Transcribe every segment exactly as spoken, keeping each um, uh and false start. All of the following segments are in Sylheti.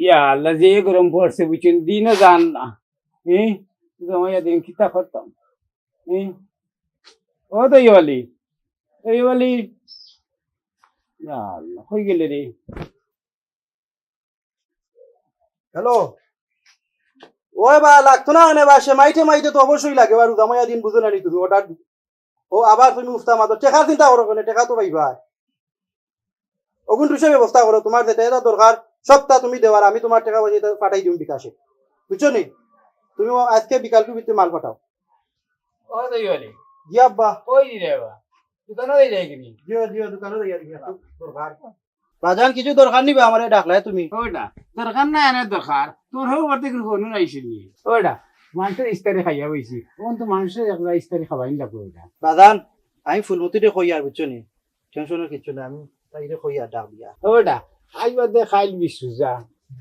ইয়া আল্লাহ, যে গরম পড়ছে বুঝছইন, দিনও যার না। হ্যাঁ, জমাইয়া দিন কিতা করতাম? হ্যাঁ, ও দইওয়ালি, দইওয়ালি, ইয়া আল্লাহ, কই গেলে রে? হ্যালো, ওই বা, লাগতো না নে বা, সেমাই টেমাই তো অবশ্যই লাগে বা, রোজা মাইয়া দিন বুঝো না নি তুমি, অর্ডার দি-, ও আবার তুমি উফতা মাতো, টেকা চিন্তা করো কেনে, টেকা তো পাইবা। অগুন টুসে ব্যবস্থা করো, তুমার যেটা যেটা দরকার, সবটা তুমি দেও, আর আমি তুমার টেকা পয়সা ইতা পাঠাই দিমু বিকাশে, বুঝছো নি? তুমি ও আজকে বিকালকুর ভিতরে মাল পাঠাও। ও দইওয়ালি। জি আব্বা। কই দিলে বা? দোকানো দিলে কিনি? জি, জি, দোকানো দিলে, জি, একটু দরকার। বাজান, কিছু দরকার নি বা, আমারে ডাকলায় তুমি? ওটা, দরকার না, এনে দরকার। তোর হউ বাড়িত কুনু ফোন আইছিল নি? ওটা, মানষর ইফতারি খাইয়া বইছি। অখন তো মানষর একলা ইফতারি খাওয়াইন লাগবো ওটা। বাজান, আমি ফুলমতিরে কইয়ার, বুঝছো নি? টেনশনর কিচ্ছু নাই, আমি তাইরে কইয়ার ডাক দিয়া। ওটা, আইজ বাদে কাইল বিশ রোজা,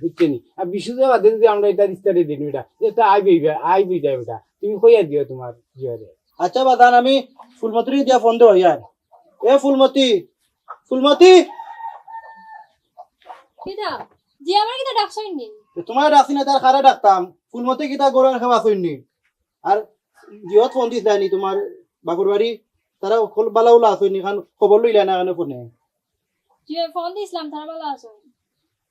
বুঝছো নি? আর বিশ রোজা বাদে যদি আমরা ইতার ইফতারি দিন ওটা, ইটা আইবই, আইবই যায় ওটা। তুমি কইয়া দিও তুমার জিওরে। আচ্ছা বাজান, আমি ফুলমতিরে দিয়া ফোন দেওয়াইয়ার। এ ফুলমতি, ফুলমতি। কিতা? জি, আমারে কিতা ডাকছইন নি? এ, তুমারে ডাকছি না, তে আর কারে ডাকতাম? ফুলমতি কিতা গরু আর খাওয়া আছইন নি? আর জিওত ফোন দিছলায় নি তুমার বাপর বাড়ি? তারা অকল বালা উলা আছইন নি? কারণ খবর লইলায় না কেনে ফোনে? জি, ফোন দিছলাম, তারা বালা আছইন।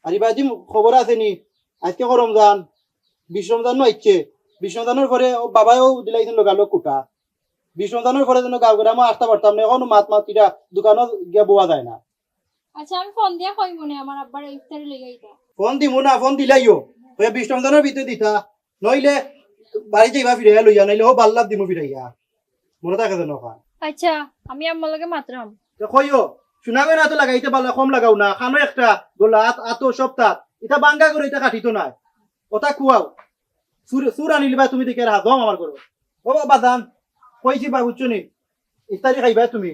আর ইবাদি খবর আছে নি? আজকে কয় রমজান, বিশ রমজানও আইছে। বিশ রমজানর পরে ও বাবায়ও দিলাইছইন লগালগ কুটা। বিশ রমজানর পরে যেন গাঁও গ্রামো আটতা পারতাম না, অখনো মাত মাতিরা দোকানো গিয়া বওয়া যায় না। আচ্ছা, আমি ফোন দিয়া কইমু নে, আমার আব্বারে ইফতারি লইয়া আইতা। ফোন দিমু না, ফোন দিলাইও। অউ বিশ রমজানর ভিতরে দিতা, নইলে বাড়িত যাইবা ফিরাইয়া লইয়া, নাইলে হউ বাল্লাত দিমু ফিরাইয়া। মনো থাকে যেন অখান। আচ্ছা, আমি আম্মার লগে মাতরাম। তে কইও, শুনা গো না তো লাগাইতে বালা কম লাগাও না, কানো একটা, গলাত, আতো, সবতাত। ইতা বাঙ্গা করি ইতা কাটিতো নায়। অতা খুয়াও। চুর, চুর আনিলিবা তুমি দেখি আর হাজম আমার করো। ও বাবা জান, কইছি বা বুঝছো নি? ইফতারি খাইবা তুমি।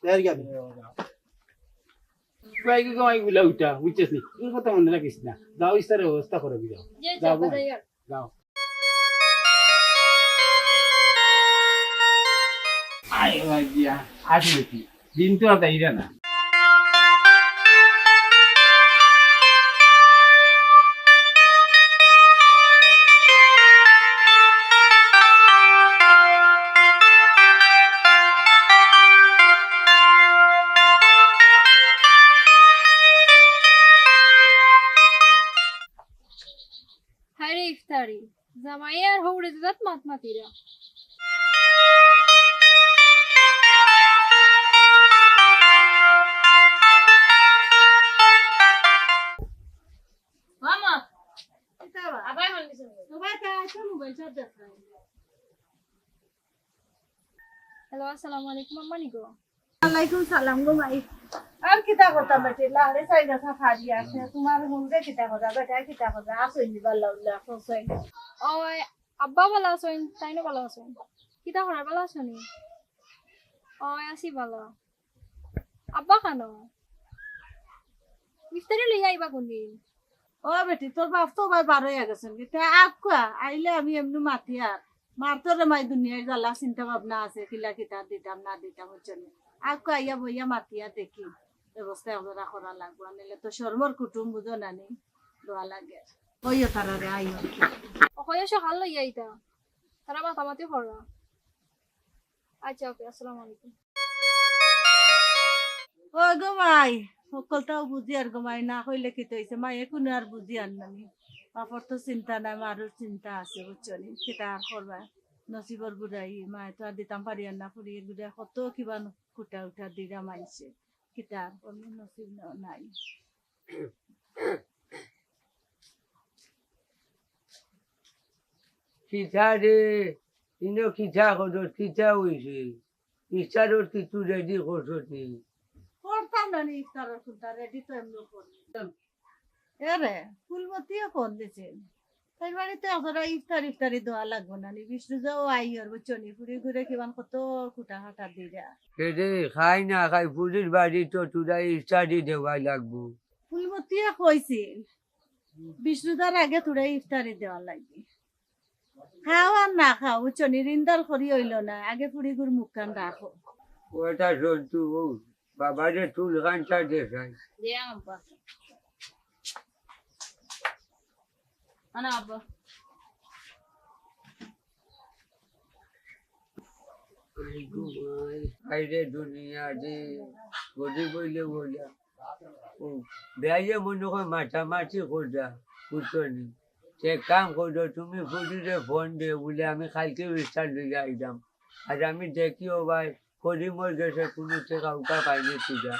দেয়ার গিয়া আমি। কই গো, কই গুলা উঠা, বুঝছস নি? তোর কথা মনে রাখিস না। যাও, ইফতারের ব্যবস্থা করো, যাও। জি, যাও, যাও, যাও। যাও। আয়, বাজিয়া, আসলে কি? দিন তো আর যাইরা না। হায়রে ইফতারি, জামাই আর হউরে দুজাত মাত মাতিরা। মামা, কিতা বা? আবার ফোন দিছে। তোমার তা আছে মোবাইল চার্জ দেখায়। হ্যালো, আসসালামু আলাইকুম, আম্মা নি গো। ওয়ালাইকুম সালাম গো মাই। আর কিতা করতাম বেটি, লাহরে চাই গাছা ফাড়ি আছে, তোমার হুনবে কিতা কথা, বেটা কিতা কথা, আসইনি বাল্লা উল্লা, আসইনি। ওই, আব্বা বালা আছইন, তাইনও বালা আছইন। কিতা করার, বালা আছইন নি? ওই, আছি বালা। আব্বা কানো? ইফতারি লইয়া আইবা কোনদিন? ও বেটি, তোর বাপ তো ভাই বার অইয়া গেছইন গি। তে আউক্কা, আইলে আমি এমনে মাতিয়ার। মার তো রে মাই দুনিয়ার জ্বালা চিন্তা ভাবনা আছে, কিলা কিতা দিতাম না দিতাম, বুঝছো নি? আউক্কা আইয়া বইয়া মাতিয়া দেখি, ব্যবস্থা একজরা করা লাগবো, নাইলে তো শরমর কুটুম বুঝো না নি, দোয়া লাগে। কইও তারারে আইও। ও কইও সকাল লইয়া আইতা, তারা মাতামাতি কররা। আচ্ছা, ওকে, আসসালামু আলাইকুম। ও গো মাই, হকলতাউ বুঝিয়ার গো মাই, না কইলে কিতা অইছে? মাই এখনো আর বুঝিয়ার না নি। বাপর তো চিন্তা নাই, মারও চিন্তা আছে, বুঝছো নি? কিতা আর করবা? নসিবর গুড়াই, মাই তো আর দিতাম পারিয়ার না, ফুড়ির গুড়াই কত কিবা কুটা উটা দিরা মাইনষে। কিতা আর করমু, নসিব ন-, নাই। কিতা রে, ইনো কিতা করস, কিতা অইছে? ইফতারর কিচ্ছু রেডি করছস নি? করতাম না নি ইফতারর কুনটা, রেডি তো এমনে করি। এরে, ফুলমতিয়ে ফোন দিছিল। তাইর বাড়িত একজরা ইফতার ইফতারি দেওয়া লাগবো না নি, বিশ রোজাও আইয়ার, বুঝছো নি? ফুড়ির গুড়াই কিমান কত কুটা কাটা দিরা। কে রে, খাই না খাই, ফুড়ির বাড়িত তো থুড়া ইফতারি দেওয়াই লাগবো। ফুলমতিয়ে কইছিল, বিশ রোজার আগে থুড়া ইফতারি দেওয়া লাগবে। খাও আর না খাও, বুঝছো নি? রিন্দাল করি অইলো না, আগে ফুড়িগুর মুখখান রাখো। ওটা সত্যি, ও বাবারে চুল কানটা দেখাই। দে আব্বা। আনা আব্বা। আইরে দুনিয়া রে, গরিব অইলে বইলা। ও, বেয়াইয়ে মনে কয় মাতামাতি কররা, বুঝছো নি? তে কাম করো, তুমি ফুড়িরে ফোন দে, বুলে আমি কাইলকে ইফতার লইয়া আইলাম। আর আমি দেখি ও ভাই, করিমর গেছে কুনু টেকা উকা পাইনি তুজা।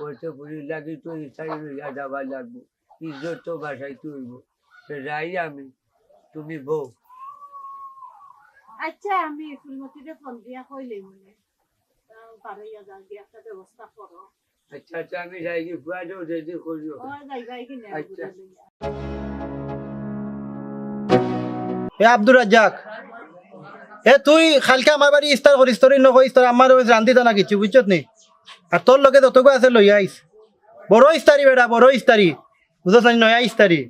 ওতে ফুড়ির লাগি তো ইফতারি লইয়া যাওয়া লাগবো। ইজ্জত তো বাঁচাইতে অইবো। তে যাই আমি, তুমি বও। আচ্ছা, আমি ফুলমতিরে ফোন দিয়া কইলেই মনে। তাও পারইয়া যাও, গিয়া একটা ব্যবস্থা করো। আচ্ছা, আচ্ছা, আমি যাই কি, ফুয়ারেও রেডি করিও। ও, যাইবা কি না, আচ্ছা। এ আব্দুর রাজ্জাক, এ তুই কাইলকে আমার বাড়ি ইফতার করিস, তোর ইনো কইস, তোর আম্মারে কইস রান্ধিতা না কিচ্ছু, বুঝছত নি? আর তোর লগে যতগু আছে লইয়া আইস। বড় ইফতারি বেটা, বড় ইফতারি। বুঝছস নি? নয়া ইফতারি।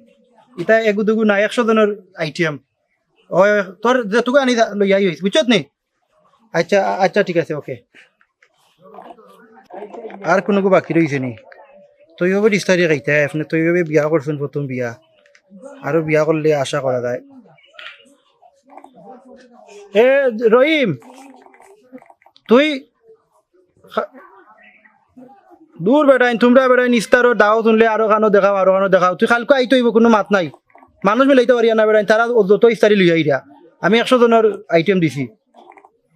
ইতা এগু দুগু না, একশো জনর আইটেম। ওই, তোর যেটুকু আনি যা, লইয়া আইস, বুঝছত নি? আচ্ছা, আচ্ছা, ঠিক আছে, ওকে। আর কুনুগু বাকি রইছে নি? তৈয়বর ইফতারি খাইতা, আপনে তৈয়বে বিয়া করছইন, প্রথম বিয়া। আরো বিয়া করলে আশা করা যায়। এ, রহিম, তুই খা-, দূর বেটাইন, তুমরা বেটাইন ইফতারর দাওয়াত হুনলে আরো কানো দেখাও, আরো কানো দেখাও। তুই কাইলকু আইতে অইবো, কুনু মাত নাই। মানুষ মিলাইতা পারিয়ার না বেটাইন, তারা যত ইফতারি লইয়া আইরা। আমি একশো জনর আইটেম দিছি।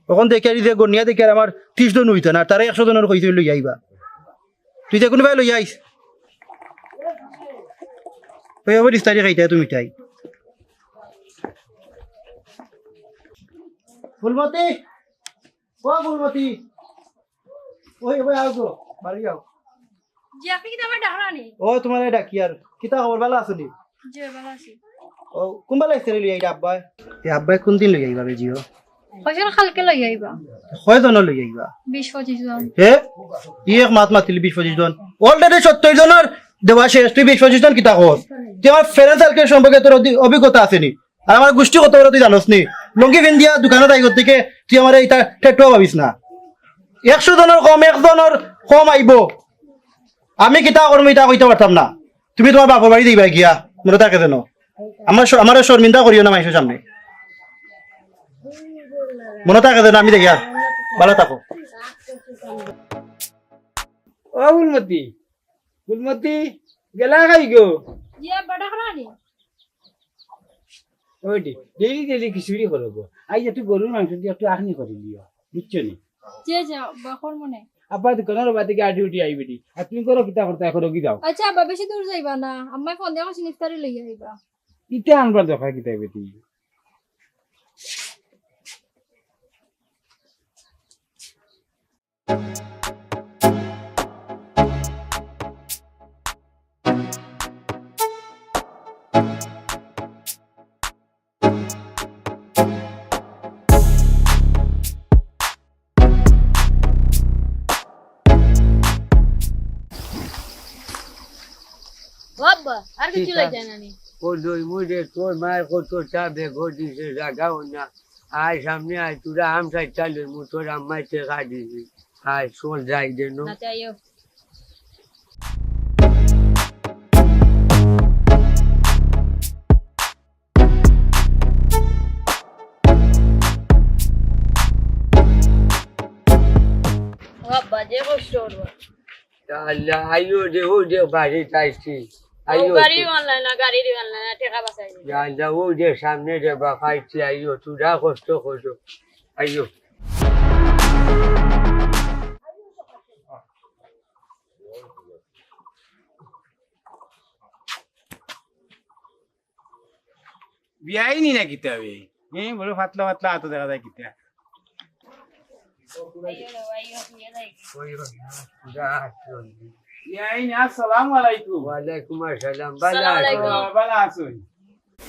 অখন দেখিয়ার যে গনিয়া দেখিয়ার আমার ত্রিশ জন অইতা না, আর তারা একশো জনর কইছে লইয়া আইবা। তুই যেকুনু ভাই লইয়া আইস। ওই আবার ইফতারি খাইতা তুমি তাই। ফুলমতি, ও ফুলমতি, ওই, ওই আও গো, বাড়ি আও। জি, আপনে কিতা আমারে ডাকরা নি? ও, তুমারে ডাকিয়ার। কিতা খবর, ভালা আছো নি? জি, ভালা আছি। ও, কুনবালা ইফতারি লইয়া আইরা আব্বায়? এ আব্বায় কুনদিন লইয়া আইবা বে জিও? কইছইন কাইলকে লইয়া আইবা। কয়জন লইয়া আইবা? বিশ পঁচিশ জন। হে? ই এক মাত মাতিলি বিশ পঁচিশ জন। Already সত্তর জনর দেওয়া শেষ, তুই বিশ পঁচিশ জন কিতা কস? তুই আমার friend circle সম্পর্কে তোর অধি-, অভিজ্ঞতা আছে নি? আর আমার গুষ্টি কত বড় তুই জানোস নি? লুঙ্গি পিন্দিয়া দোকানো যাই গতিকে তুই আমারে ইতা ঠেটুয়া ভাবিস না। একশো জনর কম, একজনর কম আইবো। আমি কিতা করমু ইতা কইতাম পারতাম না। তুমি তুমার বাপর বাড়ি যাইবায় গিয়া, মনো থাকে যেন। আমার শ-, আমারে শর্মিন্দা করিও না মাইনষর সামনে। মনো থাকে যেন, আমি দেখিয়ার। ভালা থাকো। ও ফুলমতি, ফুলমতি, গেলা কই গো? জি আব্বা, ডাকরা নি? ওই দে, daily daily খিচুড়ি করো গো। আইজ একটু গরুর মাংস দিয়া একটু আখনি করি দিও, বুঝছো নি? জি, জি, আব্বা, করমু নে। আব্বা দোকানর বাদে গিয়া আটি উটি আইবে দি। আর তুমি করো কিতা করতায়, করো কি যাও। আচ্ছা আব্বা, বেশি দূর যাইবা না। আম্মায় ফোন দিয়া কইছইন ইফতারি লইয়া আইবা। ইতা আনবার দরকার কিতা বেটি? ও আব্বা, আর কিছু কিতা? লইতা না নি? ও লইমু রে, তোর মায় কত চা বেগো দিছে, জাগাও না। আয় সামনে আয়, তোরা আম চাইরটা লইমু, তোর আম্মায় টেকা দিছে। আয়, চল যাই রে, নো। আচ্ছা, আইও। ও আব্বা, যে কষ্ট করবো। ইয়া আল্লাহ, আইও রে, ও যে বাড়িত আইছি। ও আইও। গাড়ি অনলাইন না, গাড়ি অনলাইন না, টেকা বাঁচাই। ইয়া আল্লাহ, ও যে সামনে রে বাপ আইছি, আইও, তোরা কষ্ট করো। আইও। বিয়াইনি না কিতা বে? হ্যাঁ, বড় পাতলা পাতলা আতো দেখা যায় কিতা। বিয়াইনি, আসসালামু আলাইকুম। ওয়ালাইকুম আসসালাম। ভালা আছো? ভালা আছো?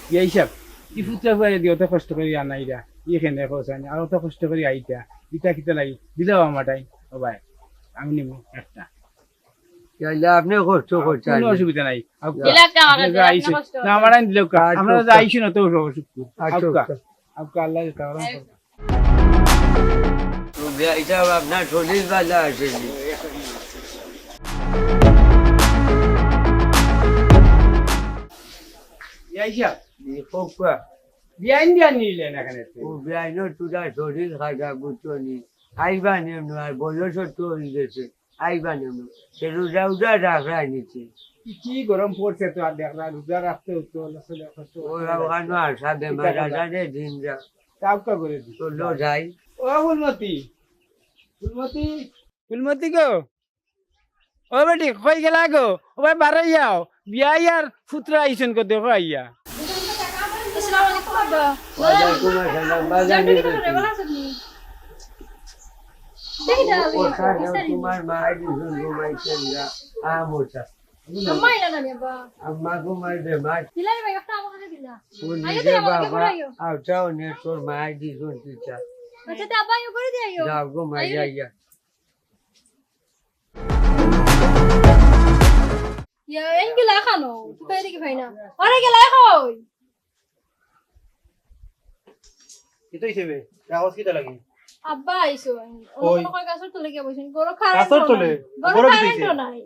বিয়াই সাব, ই ফুতরা ফুয়ারে দি অত কষ্ট করি আনাইরা, ই কেনে কওছাইন, আর অত কষ্ট করি আইতা, ইতা কিতা লাগি? দিলাও আমার টাইম, ও ভাই, আমি নিমু একটা। ইয়া আল্লাহ, আপনে কষ্ট করছেন। কুনু অসুবিধা নাই। আউক্কা। দিলাম তো আমার কাছে, আপনে কষ্ট না, আমার আইন দিলাউক্কা। আচ্ছা, আপনারা আচ্ছা। যাইছেন অত অসুখ। আচ্ছা, আউক্কা। আচ্ছা। আপনি আল্লাহ দিতে পারেন। তো বিয়া, এটা আপনার শরীর ভালো আছে নি? বিয়া হিসাব? জি, হোক বা। বিয়া ইন্ডিয়া নিলেন এখানে তো। ও বিয়া ইনো তোরা শরীর খারাপ, বুঝছো নি? আইবা নি এমনে, আর বয়সও তো হয়ে গেছে। আইবা নি এমনে। সে রোজা উজা রাখরা নিচে। কি, কি গরম পড়ছে তো আর দেখরা, রোজা রাখতে হতো, না চলে হতো। ও ওখানে আসা বেমার আজারে দিন যা। কাউকে করে দিস। চলো যাই। ও ফুলমতি, ফুলমতি, ফুলমতি গো, ও বেটি, কই গেলা গো? ও ভাই, বারো যাও। বিয়াই আর পুত্র আইছন কো দেখো আইয়া। আসসালামু আলাইকুম, আব্বা। ওয়ালাইকুম আসসালাম, বাজার জানবি নিয়ে কি করে, ভালো আছেন নি? দেখি না, আমি ও স্যার, বিস্তারিত। তোমার মা আইছন ঘুমাইছেন গা, আম ওটা। আম্মা আইলা না নি, আব্বা? আম্মা ঘুমাই দে, মা। দিলা রে ভাই, একটা আমার কাছে দিলা। ও আইও নিজে তো, আমার কাছে বাবা, ঘুরে আইও। আউটাও নে, তোর মা আইছন কিতা। আচ্ছা, তে আব্বা, আইও, ঘুরে দিয়ে আইও। যাও গো, মা, আইও। যাই, যা। ইয়া, এই গেলা খানো, তুই দেখি ভাই না। আরে গেলা কই? কিতা হইছে বে? আওয়াজ কিতা লাগে? আব্বা আইছো। কই? অন্য কই গাছর তলে গিয়া বইছেন। গরু খাওয়ার গাছর তলে? নাই। গরু গরু খাওয়ার দিছে? নাই।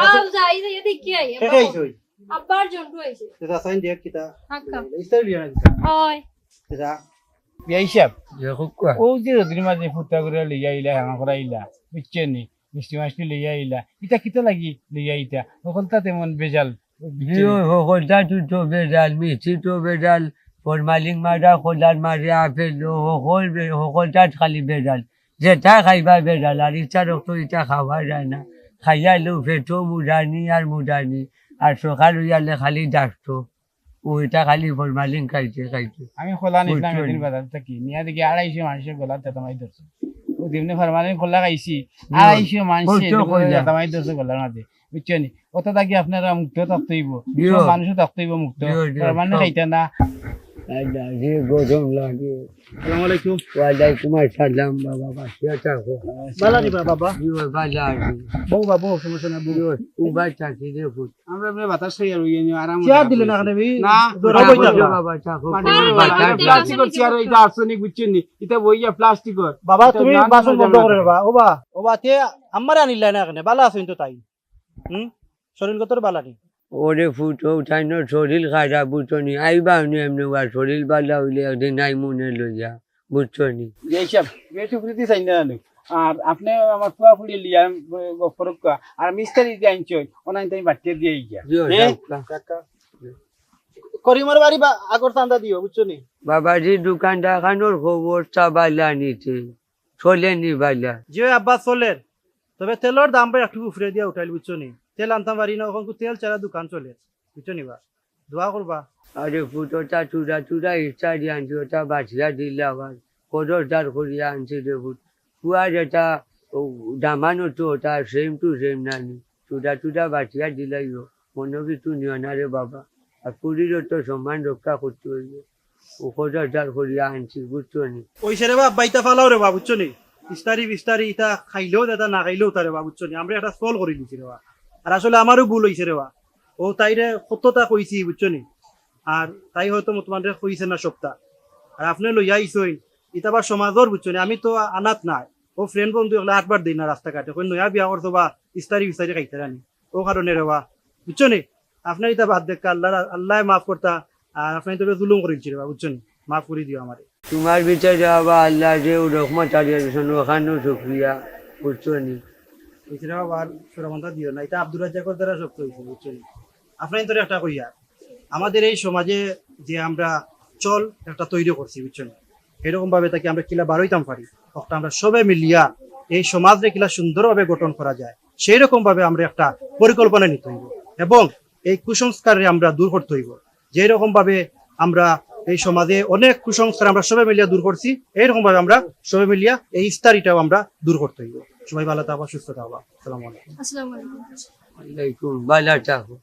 আও যাই, যাই, দেখি আই, কে আব্বা কে কই? আইছে ওই? আব্বার জন্টু আইছে। তো রাসায়ন দিয়ে কিতা? হাক্কা। ইস্তারি লিয়া না কিতা? ওই। যা। বিয়া হিসাব। যে হোক কোয়া। ও যে রোদির মাঝে ফুটা করে লইয়া আইলা, হাঙ্গা করাইলা, বুঝছেন নি? মিষ্টি মাষ্টি লইয়া আইলা। ইতা কিতা লাগি লইয়া ইতা? হকলতা তেমন বেজাল। জি, ও হকলতা তো, তো বেজাল, মিষ্টি তো বেজাল, ফরমালিন মারা, কলার মারে, আপেল, ও হকল বে-, হকলতা খালি বেজাল। যেটা খাইবা বেজাল, আর ইচ্ছা রক্ত ইটা খাওয়া যায় না। খাইয়া লো পেটো মুদানি আর মুদানি, আর সকাল হইয়ালে খালি ডাকতো। ও ইটা খালি ফরমালিন খাইতে খাইতে। আমি কলা নিছিলাম বুঝছো এদিন নি? বাজার থাকি, নিয়া দেখি আড়াইশো মানুষের গলা তেতামাই ধরছে। ও যেমনি ফরমালিন কলা খাইছি, হুম। আড়াইশো মানুষের কইলা। তেতামাই ধরছে গলার মাঝে, বুঝছো নি? ওটা থাকি আপনারা মুক্ত থাকতে হইব, জি। সব মানুষও থাকতে হইব মুক্ত। জি, জি, ফরমালিন সব। খাইতা না। আল্লাহ, যে গরম লাগে। আসসালামু আলাইকুম। ওয়ালাইকুম আসসালাম বাবা, বাসিয়া থাকো। বালা নি বা বাবা? জি, ওই বালা আছি। বউ বাবু, সমস্যা না, বউ। জি, ওই উবাই থাকি রে পুত। আমরা এমনি বাতাস খাই আর ওই এনে আরাম চেয়ার করে দিলে না আছি। কেন বে? না, দৌড়াও থাকো বই রে থাকো। বাবা, থাকো। মাটি বাতাস আমরা খাই। প্লাস্টিকর চেয়ার, এটা আর্সেনিক বুঝছেন নি? এটা বইয়া প্লাস্টিকর। বাবা, এটা তুমি না, বাসন না, বন্ধ না। করে রে বা। ও বা, ও বা, তে আমারে আনিলা না কেন? বালা আছো কিন্তু তাই। হুম? শরীর কত বালা নি? ওরে ফুত, ও তাই না শরীর খারাপ, বুঝছো নি? আইবা নি এমনি ওয়া শরীর বালা হইলে একদিন আই মনে লইয়া, বুঝছো নি? এই সব বেশি ফুর্তি চাই না জানো। আর আপনি আমার ফুয়া ফুড়ি লিয়া গপ করুক্কা। আর মিস্ত্রি যে আনছো, ওনাই তাই বাটিয়ে দিয়ে গিয়া। জি, ও এ? যাও, যাও। কাকা। করিমর বাড়ি বা-, আগর চান্দা দিও, বুঝছো নি? বাবাজি, দোকানটা খানোর খবর চা বালা নিতে। চলে নি বালা? জি ওই আব্বা চলের। তবে তেলর দাম ভাই একটু উপরে দিয়া উঠাইল, বুঝছো নি? তেল আনতাম পারি না, ওখান তেল ছাড়া দোকান চলে, বুঝছো নি বা? দোয়া করবা। আরে ফুত, ওটা চুরা চুরা ইচ্ছা দিয়ে আনছি, ওটা বাছিয়া দিলে আবার খরচদার করিয়া আনছি রে ফুত। ফুয়ার এটা ও দামানো তো ওটা same to same না নি। চুরা চুরা বাছিয়া দিলাইও, মনে কিছু নিও না রে বাবা। আর ফুড়িরও তো সম্মান রক্ষা করতে হইবে। ও খরচদার করিয়া আনছি, বুঝছো নি? ওই সে রে বা, আব্বা, ইতা ফালাও রে বা, বুঝছো নি? ইস্তারি বিস্তারি ইতা খাইলেও যেটা, না খাইলেও তা রে বা, বুঝছো নি? আমরা একটা চল করি দিছি রে বা। আর আসলে আমারও ভুল হইছে রে বা। ও তাইরে কতটা কইছি, বুঝছো নি? আর তাই হয়তো তোমারে কইছে না সবটা। আর আপনি লইয়া আইছইন, ইতা আবার সমাজর, বুঝছো নি? আমি তো আনাত নাই। ও friend বন্ধু এগুলা আটবার দেই না রাস্তাঘাটে। কই নয়া বিয়া করছো বা ইস্তারি বিস্তারি খাইতে রানি। ও কারণে রে বা, বুঝছো নি? আপনার ইতা বাদ দেখা, আল্লাহ, আল্লাহ মাফ করতা, আর আপনার ইতা জুলুম করে দিছি রে বা, বুঝছো নি? মাফ করে দিও আমারে। তোমার ভিতরে বাবা আল্লাহ যে ও রহমত আর ইয়ার জন্য ওখানেও শুক্রিয়া, বুঝছো নি? এছাড়া বাবা আর সুরামন্তা দিও না, এটা আব্দুর রাজ্জাকর দ্বারা সব হয়েছে, বুঝছো নি? আপনার ভিতরে একটা কইয়া, আমাদের এই সমাজে যে আমরা চল একটা তৈরি করছি, বুঝছো নি? এরকম ভাবে তাকে আমরা কিলা বারইতাম পারি, একটা আমরা সবে মিলিয়া এই সমাজরে কিলা সুন্দরভাবে গঠন করা যায়, সেই রকম ভাবে আমরা একটা পরিকল্পনা নিতে হইব এবং এই কুসংস্কাররে আমরা দূর করতে হইব। যেই রকম ভাবে আমরা এই সমাজে অনেক কুসংস্কার আমরা সবে মিলিয়া দূর করছি, এইরকম ভাবে আমরা সবে মিলিয়া এই ইস্তারিটাও আমরা দূর করতে হইব। সবাই ভালো থাকবা, সুস্থ থাকবা। আসসালামু আলাইকুম। আসসালামু আলাইকুম। ওয়ালাইকুম, ভালো থাকো।